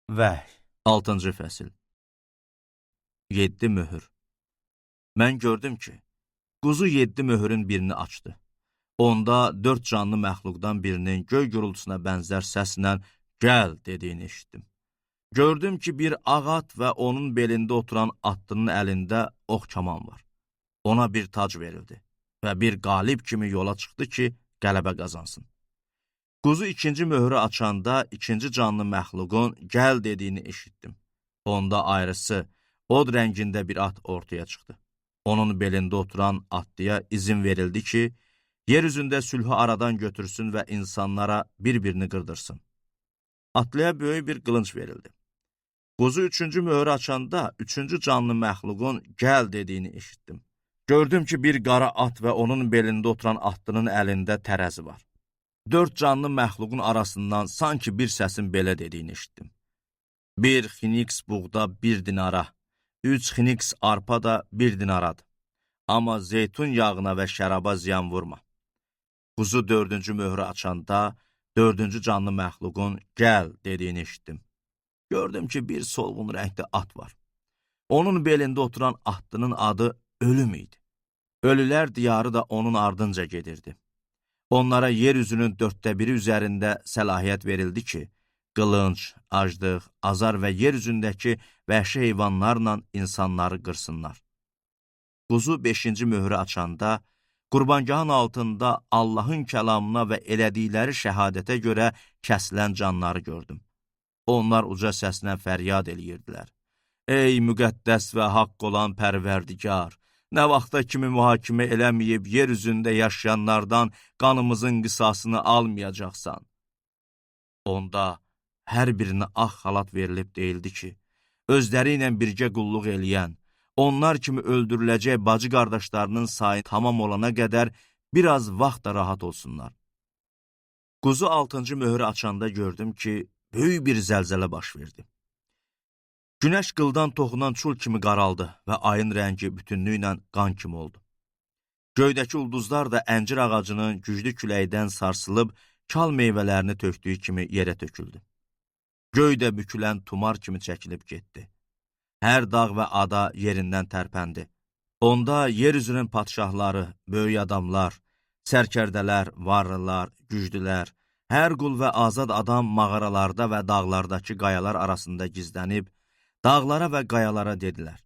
Vəhy, 6-cı fəsil. 7 möhür. Mən gördüm ki, quzu 7 möhürün birini açdı. Onda 4 canlı məxluqdan birinin göy gurultusuna bənzər səslə "Gəl" dediyini eşitdim. Gördüm ki, bir ağ at və onun belində oturan atlının əlində ox kaman var. Ona bir tac verildi və bir qalib kimi yola çıxdı ki, qələbə qazansın. Quzu ikinci möhrü açanda ikinci canlı məxluqun "Gəl" dediyini eşitdim. Onda ayrısı, od rəngində bir at ortaya çıxdı. Onun belində oturan atlıya izin verildi ki, yer üzündə sülhü aradan götürsün və insanlara bir-birini qırdırsın. Atlıya böyük bir qılınc verildi. Quzu üçüncü möhrü açanda üçüncü canlı məxluqun "Gəl" dediyini eşitdim. Gördüm ki, bir qara at və onun belində oturan atlının əlində tərəzi var. 4 canlı məxluqun arasından sanki bir səsin belə dediyini eşitdim. 1 xiniks buğda 1 dinara, 3 xiniks arpa da 1 dinaradır. Amma zeytun yağına və şəraba ziyan vurma. Quzu dördüncü möhrü açanda dördüncü canlı məxluqun "Gəl" dediyini eşitdim. Gördüm ki, bir solğun rəngli at var. Onun belində oturan atlının adı Ölüm idi. Ölülər diyarı da onun ardınca gedirdi. Onlara yer üzünün 1/4 üzərində səlahiyyət verildi ki, qılınc, aclıq, azar və yer üzündəki vəhşi heyvanlarla insanları qırsınlar. Quzu 5-ci möhrü açanda, qurbangahın altında Allahın kəlamına və elədikləri şəhadətə görə kəsilən canları gördüm. Onlar uca səslə fəryad eləyirdilər. Ey müqəddəs və haqq olan Pərverdigar! Nə vaxta kimi mühakimə eləməyib yer üzündə yaşayanlardan qanımızın qisasını almayacaqsan. Onda hər birinə ağ xalat verilib deyildi ki, özləri ilə birgə qulluq eləyən, onlar kimi öldürüləcək bacı qardaşlarının sayı tamam olana qədər biraz vaxt da rahat olsunlar. Quzu 6-cı möhrü açanda gördüm ki, böyük bir zəlzələ baş verdi. Günəş qıldan toxunan çul kimi qaraldı və ayın rəngi bütünlüklə qan kimi oldu. Göydəki ulduzlar da əncir ağacının güclü küləkdən sarsılıb, kal meyvələrini tökdüyü kimi yerə töküldü. Göy də bükülən tumar kimi çəkilib getdi. Hər dağ və ada yerindən tərpəndi. Onda yer üzünün padşahları, böyük adamlar, sərkərdələr, varlılar, güclülər, hər qul və azad adam mağaralarda və dağlardakı qayalar arasında gizlənib, dağlara və qayalara dedilər: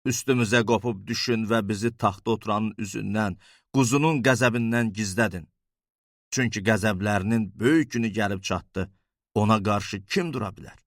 Üstümüzə qopub düşün və bizi taxta oturanın üzündən, quzunun qəzəbindən gizlədin. Çünki qəzəblərinin böyük günü gəlib çatdı. Ona qarşı kim dura bilər?